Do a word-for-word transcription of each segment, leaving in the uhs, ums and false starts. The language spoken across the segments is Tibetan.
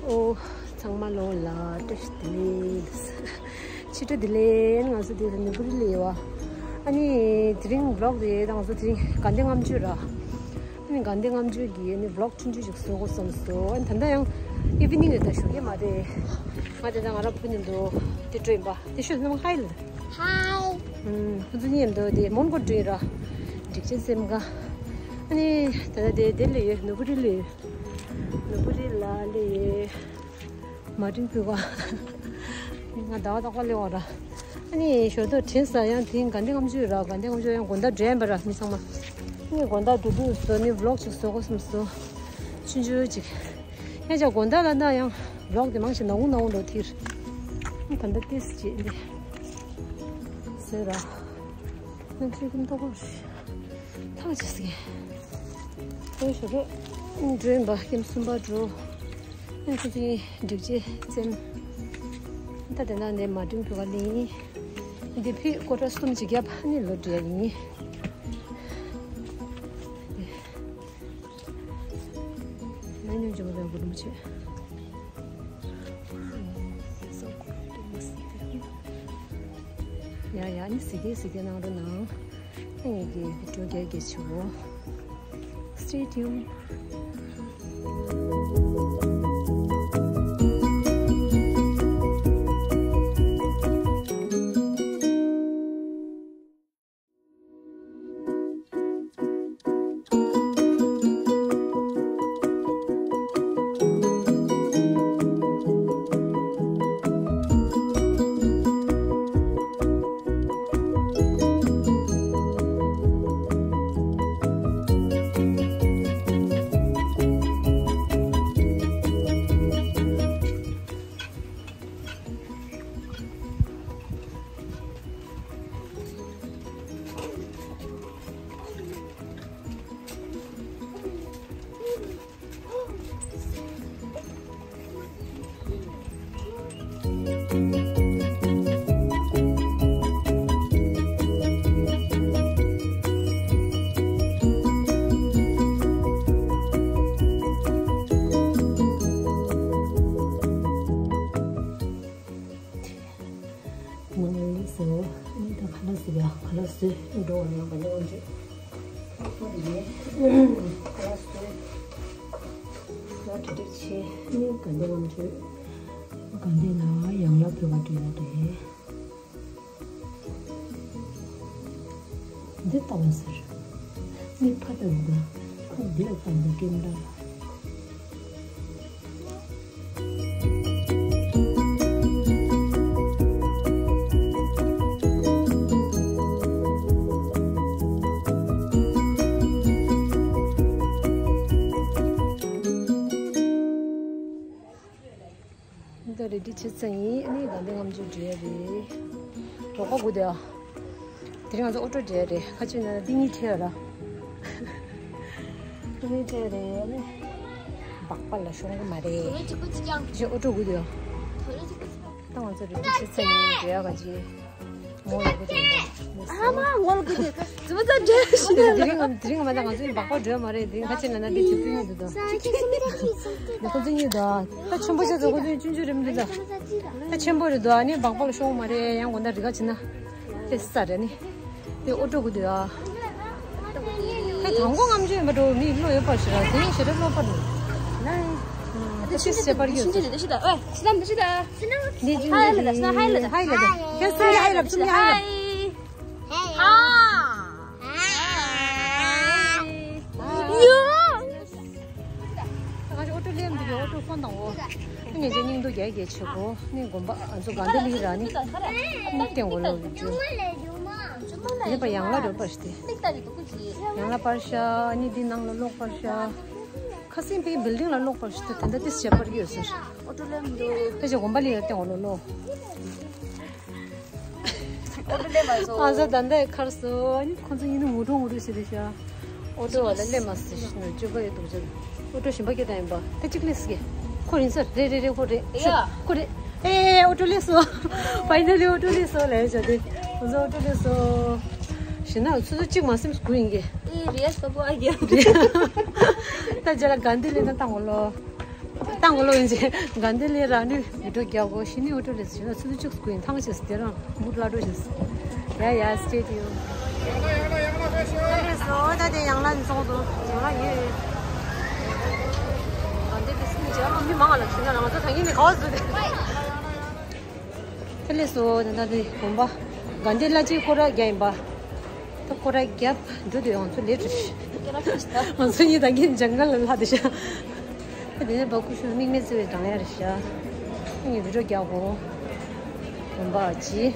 ཨོ། ཚང་མ་ལོ་ལ་བཀྲ་ཤིས་བདེ་ལེགས། ཕྱི་དྲོ་བདེ་ལེགས། ང་ཚོ་དེ་ནུ་བུ་རི་ལ་ཡོད་པ། ཨ་ནི་དེ་རིང་བི་ལོག་དེ་ད་ང་ཚོ་དེ་རིང་དགའ་ལྡན་ལྔ་མཆོད་ར། ཨ་ནི་དགའ་ལྡན་ལྔ་མཆོད་ཀྱི་ཨ་ནི་བི་ལོག་ཆུང་ཆུང་ཞིག་བཟོ་དགོས་བསམ་སོང་། ཨ་ནི་ད་ལྟ་ཡང་ཨི་ཝི་ནིང་རེད། ད་ཞོགས་ཀས་མ་རེད། ང་དེ་ད་ང་རང་བུ་ནི་འདུག་དེ་སྤྲོ་ཡིན་པ་དེ་ཤོད་ནམ་ཧའི་ལ། ཧའི། ཁོ་ཚོ་གཉིས་འདུག་དེ་མོན་གྷོ་འགྲོ་ཡིན་ར། འགྲིག་ཆེན་སེམས་དགའ། ཨ་ནི་ད་ལྟ་དེ་དེ་ལ་ཡོད། ནུ་བུ་རི་ལ་ཡོད། ནུ་བུ་རི་ལ་ལ་ཡོད། མ་བྲིན་ཕུལ་བ། ང་ཟླ་བ་རྟག་པར་སླེབས་པ་ར། ཨ་ནི་ཞོར་དུ་དྲན་ས་ཡང་དེང་དགའ་ལྡན་ལྔ་མཆོད་ར། དགའ་ལྡན་ལྔ་མཆོད་ཡང་དགོང་དག་འགྲོ་ཡིན་པ་ར་མི་ཚང་མ། ཨ་ནི་དགོང་དག་འགྲོ་དུས་སུ་ནི་བི་ལོག་ཅིག་བཟོ་དགོས་བསམ་སོང་། ཆུང་ཆུང་ཅིག་ཡང་ཅག་དགོང་དག་ལ་ན་ཡང་བི་ལོག་དེ་མང་ཆེ་ནག་འུ་ནག་འུ་འགྲོ་ཐིར། ཨ་ད་ལྟ་ཏིས་ཅིག་འདི། ཟེར་ར། ནང་ཁྲིད་ཀུན་ཏོག་ཀོར། ཐང་ཆད་སི་ཀེ། ཁོའི་ཞོགས་ཀས་འགྲོ་ཡིན་པ། ཀེམ་གསུམ་པ་འགྲོ། ཨ་ཁོ་ཚོའི་སྒྲིག་ཆས་བཙེམ། ད་དེ་ན་ནས་མ་བྲིན་ཕུལ་བ་ལེན་ཡིན། འདི་ཕི་ཀོ་ཊར་གསུམ་ཅིག་བརྒྱབ། ཨ་ནི་ལོ་འགྲོ་ཡ་ཡིན། ལས་ཉོན་ཅིག་མ་དང་བུ་རུམ་ཆེ། ཡ་ཡ་ནི་སི་ཀེ་སི་ཀེ་གནང་རོགས་གནང་། ངེད་ཀྱི་བི་ཌིའོ་རྒྱ་སྐྱེད་ཆེ་བོ། Stay tuned. ངོ་ནས་ལེགས་སོ། ཨ་ནི་ད་ཁ་ལག་ཟོས་པ། ཁ་ལག་ཟོས་འགྲོ་བ་ཡོང་ག་ནས་འོང་རྒྱུ། ཨོ་དེ་ནས་ཁ་ལག་ཟོས། ང་གྲ་སྒྲིག་བྱས། ཨ་ནི་དགའ་ལྡན་ལམ་བྲོས། དགའ་ལྡན་ལ་ཡང་ལ་བོད་པ་འགྲོ་ཡ་རེད། འདི་ལྟ་བ་ཟེར། མིག་ཕ་ལྟ་འདུག་ག་འདི་ལ་ལྟ་འདུག་ཀེམ་ར་ལ། འདི་རེ་ཌི་བྱེད་ཚར་ཡིན། ཨ་ནི་དགའ་ལྡན་ལྔ་མཆོད་འགྲོ་ཡ་རེད། རོགས་པ་དགོས་དེ་ཨ། དེ་རིང་ང་ཚོ་ཨོ་ཊོ་འགྲོ་ཡ་རེད། ཁ་ཆེ་ན་འདི་གཉིས་ཁྲལ་ར། འདི་གཉིས་ཁྲལ་རེད། ཨ་ནི་སྦག་པ་ལ་ཤོང་གི་མ་རེད། ཅི་ཨོ་ཊོ་དགོས་དེ་ཨ། ད་ང་ཚོ་རེ་ཌི་བྱེད་ཚར་ཡིན། འགྲོ་ཡ་ག་ཅི། ངོ་ལོག་གི་དེ་འདྲ། ཨ་མ་ངོ་ལོག་གི་དེ། ཙི་མ་ཙ་འདྲ་ཞིག་ན། དེ་རིང་དེ་རིང་མ་ད་ང་ཚོའི་སྦག་པ་འགྲོ་ཡ་མ་རེད། དེ་ཁ་ཆེ་ན་ན་དེ་ཆུ་ཚོད་གཉིས་འདུག་ད། ཁོ་ཚོ་གཉིས་ད། ད་ཆེན་པོ་ཆེ་ཚོ་ཁོ་ཚོ་ཆུང་ཆུང་རེད་མི་འདུག་ད། ད་ཆེན་པོ་རེད་འདུག་ཨ་ནི་སྦག་པ་ལ་ཤོང་མ་རེད། ཡང་དགོང་དག་རི་ཁ་ཕྱིན་ན། དེ་ས་རེད་ནི། དེ་ཨོ་ཊོ་དགོས་འདུག་ཨ། ད་དང་པོ་ལྔ་མཆོད་ཡིན་པ་འགྲོ། མི་བློ་ཡོད་པར་ཞེ་དྲག་དེ་ཞེ་དྲག་བློ་པར་འདུག་ད་ཤི་ཤེས་པར་གྱིས། ཤི་ཤི་ཤི་ཤི་ད། ཨོ་ཤི་ད་མི་ཤི་ད། ཧའི་ལབ་ད། ཧའི་ལབ་ད། ཧའི་ལབ་ད། ཧའི་ལབ་ད། ཧའི་ལབ་ད། ཧའི་ལབ་ད། ཧའི། ཧ། ཡོ། ང་ཚོ་ཨོ་ཊོ་ལེན་འདུག་ཨོ་ཊོ་ཧྥོན་དང་འོ། ངེད་ཚོ་སྙིང་སྡུག་རྒྱག་རྒྱག་བྱེད་གོ་ནི་དགོན་པ་ང་ཚོ་དགའ་ལྡན་གླིང་ར་ནི། ནི་སྟེང་འོ་ལོ་རུ་འཇུ། ནི་པ་ཡང་ལ་རོ་པར་ཤི་སྟེ། ཡང་ལ་པར་ཤ་ནི་འདི་ནང་ལ་ལོག་པར་ཤ། ཁ་སིང་པའི་བིལ་ཌིང་ལ་ལོག་པར་ཤི་སྟེ་དེ་འདྲ་ཏིས་བྱེད་པར་ཡོད་ཟེར། ཨོ་ཊོ་ལེན་འདུག་ཁ་ཆེ་དགོན་པ་ལི་ཡ་སྟེང་འོ་ལོ་ལོ། ཨ་ཟ་ད་འདའི་ཁར་སོ། ཨ་ནི་ཁོང་ཚོ་ཡིན་ན་ངུ་འགྲོ་ངུ་འགྲོ་བྱེད་རེད་ཤག་ཨོ་ཊོ་བ་ལ་སླེབས་མ་སྲིད་ཤི་ན་བཅོས་པ་ཡོད་འདུག་ཅག་ཨོ་ཊོ་གཞན་པ་སྐད་བཏང་ཡིན་པ། ད་གཅིག་སླེབས་སི་ཀེ། ཁོ་རིང་སར་རེད་རེད་རེད། ཁོ་རེད་ཤག་ཁོ་རེད། ཨེ་ཨོ་ཊོ་སླེབས་སོ། ཕའི་ནལ་ལི་ཨོ་ཊོ་སླེབས་སོ་ལབ་ཡ་ཅག་དེ། ཁོང་ཚོ་ཨོ་ཊོ་སླེབས་སོ། ཞི་ན་སོ་སོ་གཅིག་མ་སེམས་སུ་གུ་ཡིན་གི། ཨེ་རེད་སོ་པོ་ཨ་གི། ད་རྗེས་ལ་ག་འདི་ལེན་ན་བཏང་གོ་ལོ། ཏང་གོ་ལོ་ཡིན་ཅེ་ག་འདི་ལས་རང་ནུས་མི་འགྲོ་རྒྱག་གོ་ཤི་ནི་འོ་ཊོ་ལས་ཟེར་ན་སུ་ལུ་ཅུག་སྐུ་ཡིན་ཐང་ཆེ་སྟེ་རང་མུ་ལ་འགྲོ་ཞིག་ཡ་ཡ་སི་ཊེ་ཊི་ཡུན། ལས་སོ་ད་དེ་ཡང་ལ་ནི་སོང་དུ་ཡང་ལ་ཡོད། ག་འདི་དེ་སུ་ནི་རྒྱ་མི་མང་ལ་ཁྱོད་ན་ང་ཚོ་ད་ངེད་ནི་ག་བ་ཟུ་དེ། དེ་ལས་སོ་ད་ད་དེ་དགོན་པ་ག་འདི་ལ་ཅི་ཁོ་ར་རྒྱ་ཡིན་པ། ད་ཁོ་ར་རྒྱབ་འགྲོ་དུས་ང་ཚོ་ལས་བྲིས། ང་ཚོ་གཉིས་ད་གིན་ཇང་གལ་ལ་ལྷག་དེ་ཤ། དེ་ནས་བ་ཀུ་ཤུ་དམིགས་མེད་བརྩེ་བའི་སྦྲང་ཡ་རེད་ཤ། ངས་བི་ཌིའོ་རྒྱག་གོ། དགོན་པ་ཅི།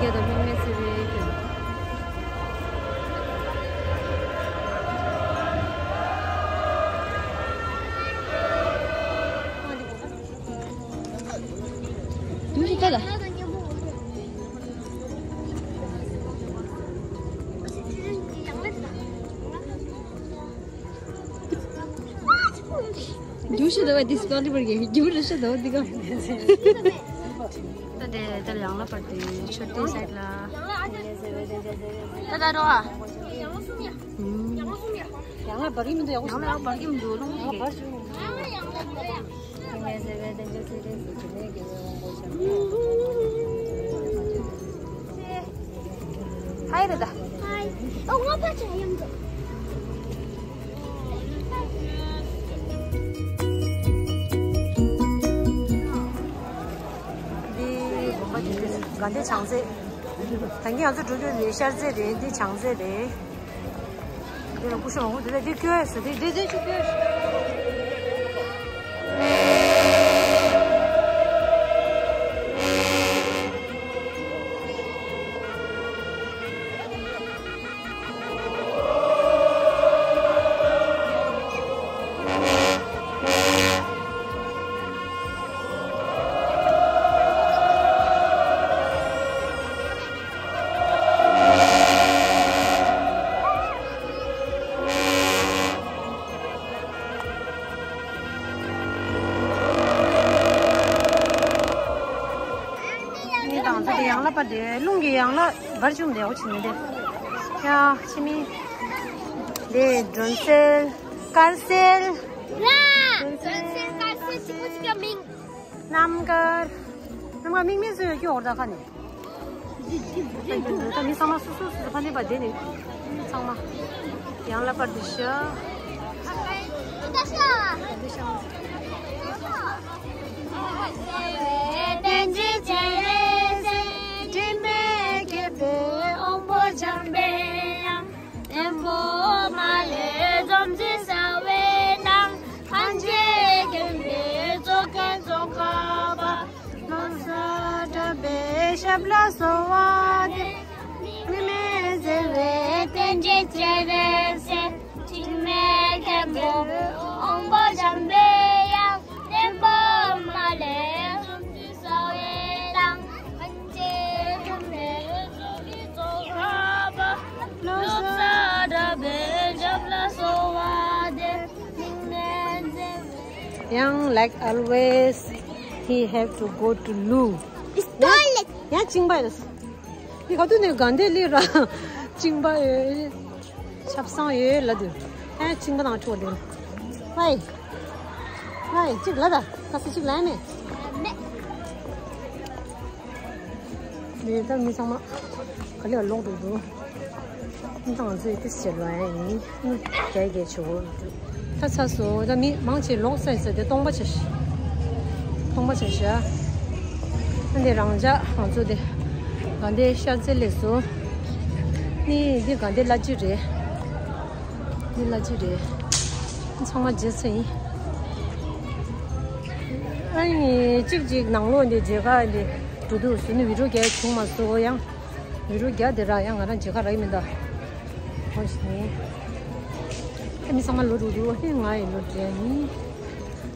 དུས་སུ་ལྟ་ལ། རྒྱུ་ཞིག་འདུག་པ་འདི་སི་ཀོ་ལི་བར་གྱི་རྒྱུ་རེ་ཞིག་འདུག་འདི་ག་ད་དེ་དེ་ཡང་ལ་བར་དེ་ཆོས་དེ་སའིད་ལ། ད་ད་རོ་ཨ། ཡང་ལ་བར་གྱི་མི་འདུག་ཡང་ལ་བར་གྱི་མི་འདུག་ལུང་གི། ཧའི་རེད་ད། ཧའི། ཨོ་ང་ཕ་ཆ་ཡིན་འདུག་འདི་དགོན་པ་འདི་དགའ་ལྡན་བྱང་རྩེ། ད་གིན་ང་ཚོ་འགྲོ་རྒྱུ་ནི་ཤར་རྩེ་རེད། འདི་བྱང་རྩེ་རེད། འདི་ལ་སྐུ་ཞབས་མང་པོ་འདུག་འདི་སྐྱོ་ཡ་ཟེར་འདི་འདི་འདི་ཅིག་སྐྱོ་ཡ་ཟེར། ངས་དང་ཚ་དེ་ཡང་ལ་པ་དེ་རླུང་གི་ཡང་ལ་བར་བྱུང་དེ་འོ་ཆི་མི་དེ་ཡ་ཆི་མི་དེ་སྒྲོན་གསལ་དཀར་གསལ། ཡ་སྒྲོན་གསལ་དཀར་གསལ་ཆི་མོ་ཆི་ག་མིང་། རྣམ་དཀར། རྣམ་དཀར་མིག་སྨན་བཟོས་ཡོད་ཀྱི་འོར་ད་ཁ་ནས། ད་མི་ཚང་མ་སོ་སོ་སོ་སོ་ཕ་ནས་པ་དེ་ནས་ཚང་མ་ཡང་ལ་པར་དུ་ཤ། བརྟན་པོ་མ་ལས་འཛོམས་ཀྱི་ས་བའི་ནང་། ཕན་ཆད་མཁྱེན་པའི་གཙོ་མཁན་ཙོང་ཁ་པ། ལོ་གསར་གྲྭ་པའི་ཞབས་ལ་གསོལ་བ་འདེབས། མི་མེད་བརྩེ་བའི་རྟེན་གྱི་སྤྱན་རས་གཟིགས། འཇིགས་མེད་མཁན་པོ་དབང་པོ་འཇམ་པའི་དབྱངས། བརྟན་པོ་མ་ལས་འཛོམས་ཀྱི་ས་བའི་ནང་། ཡང་like always, he have to go to loo. It's toilet. ཡང་གཅིན་པ་ཡོད། འདི་ག་དུས་ནས་དགའ་ལྡན་སླེབས་ར་གཅིན་པ་ཡོད། ཆབ་གསང་ཡོད་ལ་དུས། ཨེ་གཅིན་པ་དང་ཕྲུ་གུ་དེ། ཧའི། ཧའི་གཅིག་ལ་ད་ཁ་སི་གཅིག་ལ་ཨེ་མེད། མེད། ནས་ད་མི་ཚང་མ་ག་ལེར་ལོག་འགྲོ་འདུག་མི་ཚང་མ་ཚོས་ཏིས་བྱེད་ལོ་ཡ་ཡིན། རྒྱ་རྒྱ་ཆེ་བོ་འདུག་ད་ཚ་སོ་ད་མི་མང་ཆེ་ལོག་ས་ཡིན་ས་དེ་སྟོང་པ་ཆེ་ཤི། སྟོང་པ་ཆེ་ཤི་ཨ། ཨ་འདི་རང་ཅག་ང་ཚོ་དེ་དགའ་ལྡན་ཤར་རྩེ་སླེབས་སོང་། ནི་འདི་དགའ་ལྡན་གླ་སྤྱི་རེད། འདི་གླ་སྤྱི་རེད། ཚང་མ་རྗེས་ཚ་ཡིན། ཨ་ནི་གཅིག་གཅིག་ནང་ལོགས་འདི་མཇལ་ཁ་འདི་འགྲོ་འདུག་ཟེར་ནས་བི་ཌིའོ་རྒྱག་བྱུང་མ་སོང་། ཡང་བི་ཌིའོ་རྒྱག་དེ་ར་ཡང་ང་རང་མཇལ་ཁ་རག་གི་མི་འདུག་འོ་ཞིག་ནི། ཨ་ནི་ཚང་མ་ལོ་འགྲོ་འདུག་ཨ་ནི་ང་ཡི་ལོ་འདྲ་ཡིན།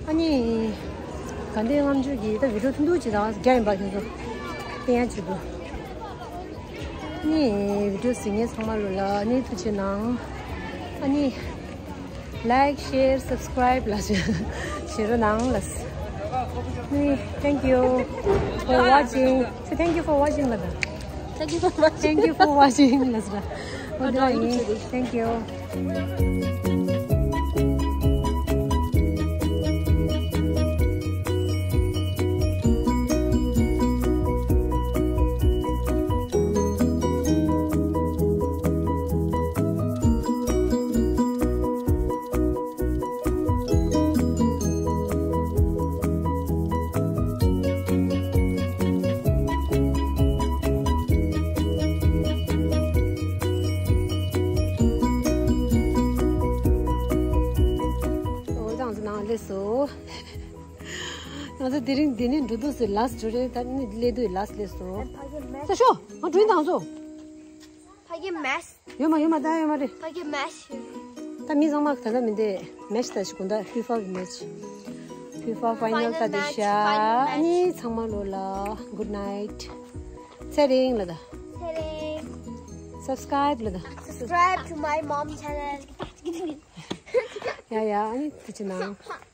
ཨ་ནི་དགའ་ལྡན་ལྔ་མཆོད་ཀྱི་ད་བི་ཌིའོ་ཐུང་ཐུང་ཅིག་དང་རྒྱག་ཡིན་པ་ཁྱོད་ཚོ་བསྟན་ཡ་བྱེད་དགོས། ནི་བི་ཌིའོ་གཟིགས་མཁན་ཚང་མ་ལོ་ལ་ནི་ཐུགས་རྗེ་གནང་། ཨ་ནི་like, share, subscribe ལ་བྱེད་རོགས་གནང་ལ། ནི་thank you for watching. Say thank you for watching ལ་ད། Thank you for watching. Thank you for watching ལ་ཟེར། འོ་དེ་ཡིན། Thank you. འོ་ད་ང་ཚོ་ནང་སླེབས་སོང་། ང་ཚོ་དེ་རིང་འདི་ནས་འགྲོ་འདུག་ཟེར་ལཱསི་འགྲོ་རེད། ད་ནི་སླེབས་དུས་ལཱསི་སླེབས་སོང་། ད་ཤོག་ང་འགྲོ་ཡིན་དང་སོ། ཕ་གི་མེས། ཡོད་མ་ཡོད་མ་ད་ཡོད་མ་རེད། ཕ་གི་མེས། ད་མི་ཚང་མ་ད་ལྟ་མི་འདི་མེཆ་ད་ཞིག་གོ་ད་ཕི་ཕ་གི་མེཆ། ཕི་ཕ་ཕའི་ནལ་ད་འདི་ཤ། ཨ་ནི་ཚང་མ་ལོ་ལ་good night. ཚེ་རིང་ལ་ད། ཚེ་རིང་། Subscribe ལ་ད། Subscribe to my mom channel. ཡ་ཡ་ཨ་ནི་ཐུགས་རྗེ་གནང་།